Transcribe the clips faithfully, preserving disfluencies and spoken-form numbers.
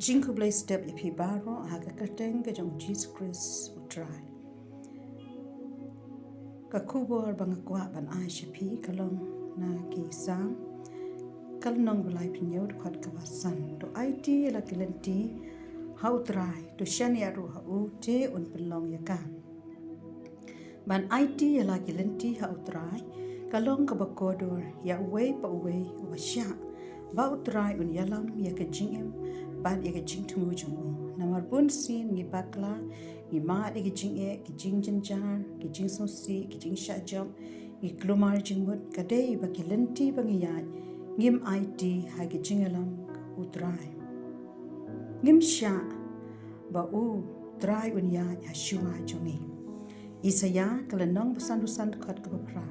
Jingkhublei step ïa phi baroh ha ka kyrteng ka jong u Jisu Khrist u Trai. Ka khubor ba nga kwah ban ai sha phi ka long na ki Salm, ka lynnong ba laiphew hynñiew, dkhot kaba san. To aiti ïa la ki lynti ha u Trai, to shaniah ruh ha u, te un pynlong ïa ka. Ban aiti ïa la ki lynti ha u Trai ka long kaba kordor ïa uwei pa uwei uba shah, ba u Trai un ïalam ïa ka jingim bad ïa ka jingthmu jong u. Namar bunsien ngi bakla, ngi mad ïa ki jingeh, ki jingjynjar, ki jingsngewsih, ki jingshah jop, ngi kulmar jingmut. Ka dei ba ki lynti ba ngi ïaid, ngim aiti ha ka jingïalam u Trai. Ngim shah ba u Trai un ïaid ha shuwa jong ngi. Isaïah ka lynnong ba sanphew san, dkhot kaba phra.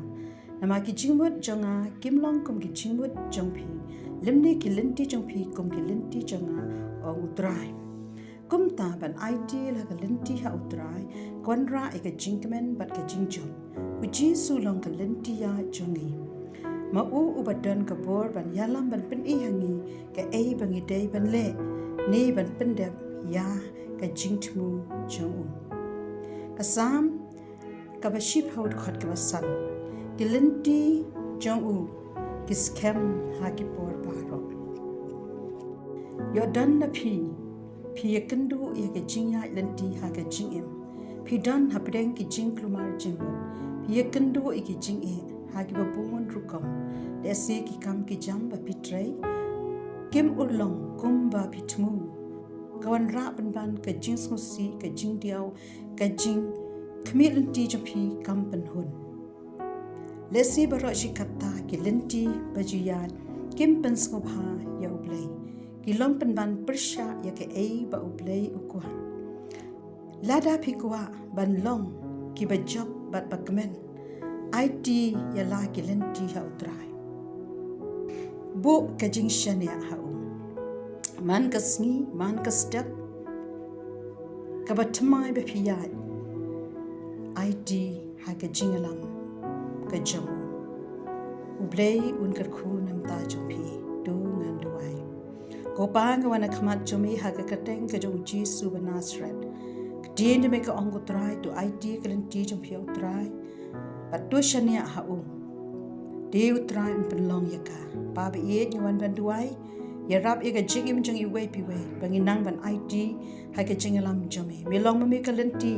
Namar ki jingmut jong nga kim long kum ki jingmut jong phi, lymne ki lynti jong phi kum ki lynti jong nga, ong u Trai. Kumta ban aiti la ka lynti ha u Trai ka wanrah ïa ka jingkmen bad ka jingjop. U Jisu long ka lynti ïaid jong ngi. Ma u uba don ka bor ban ïalam, ban pyni ha ngi kaei ba ngi dei ban leh, ne ban pyndep ïa ka jingthmu jong u. Ka Salm kaba shiphew, dkhot kaba san. Ki lynti jong u ki skhem ha ki por baroh. Ïoh don na phi, phi ïakynduh ïa ka jingïaid lynti ha ka jingim. Phi don hapdeng ki jingkulmar jingmut. Phi ïakynduh ïa ki jingeh ha kiba bun rukom. Lehse ki kam ki jam ba phi trei kim urlong kumba phi thmu, ka wanrah pynban ka jingsngewsih, ka jingdiaw, ka jingkhmih lynti jong phi kam pynhun. Lehse baroh shi katta ki lynti ba ju ïaid kim pynsngewbha ïa u Blei, ki long pynban pyrshah ïa kaei ba u Blei u kwah. Lada phi kwah ban long kiba jop bad ba kmen, aiti ïa la ki lynti ha u Trai. Buh ka jingshaniah ha u. Man ka sngi, man ka step, kaba thymmai ba phi ïaid, aiti ha ka jingïalam ka jong u. U Blei un kyrkhu na ka bynta jong phi. To ngan duwai. Ko Pa, nga wan ha khmat jong me ha ka kyrteng ka jong u Jisu ba Nasareth. Ka ktien jong me ka ong, ko Trai, to aiti ka lynti jong phi ha u Trai, bad to shaniah ha u, te u Trai un pynlong ïa ka. Pa ba ïeit, ngi wan ban duwai, ïarap ïa ka jingim jong iwei pa iwei ba ngin nang ban aiti ha ka jingïalam jong me. Me long ma me ka lynti,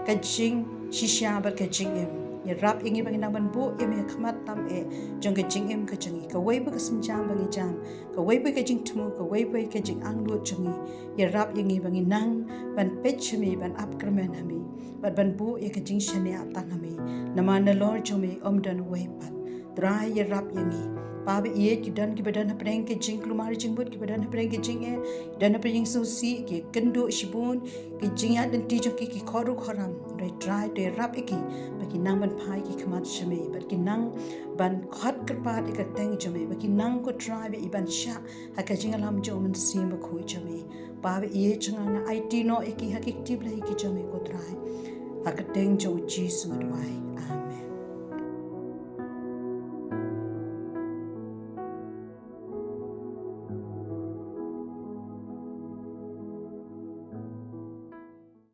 ka jingshisha bad ka jingim. Ïarap ïa ngi ba ngin nang ban buh ïa me ha khmat tam eh jong ka jingim ka jong ngi. Kawei pa ka sienjam ba ngi jam, kawei pa ka jingthmu, kawei pa ka jingangnud jong ngi, ïarap ïa ngi ba ngin nang ban peit sha me, ban ap kyrmen ha me, bad ban buh ïa ka jingshaniah tang ha me. Namar nalor jong me ym don uwei pat. Trai, ïarap ïa ngi. Pa ba ïeit, ki don kiba don hapdeng ka jingkulmar jingmut, kiba don hapdeng ka jingeh, don hapdeng jingsngewsih, ki kynduh shibun, ki jingïaid lynti jong ki ki khor ruh khor ram. Hynrei Trai, to ïarap ïa ki ba ki nang ban phai ki khmat sha me, bad ki nang ban khot kyrpad ïa ka kyrteng jong me, ba ki nang, ko Trai, ba i ban shah ha ka jingïalam jong u Mynsiem Bakhuid jong me. Pa ba ïeit jong nga, nga aiti noh ïa ki ha ki kti blei ki jong me, ko Trai. Ha ka kyrteng jong u Jisu nga duwai. Amen.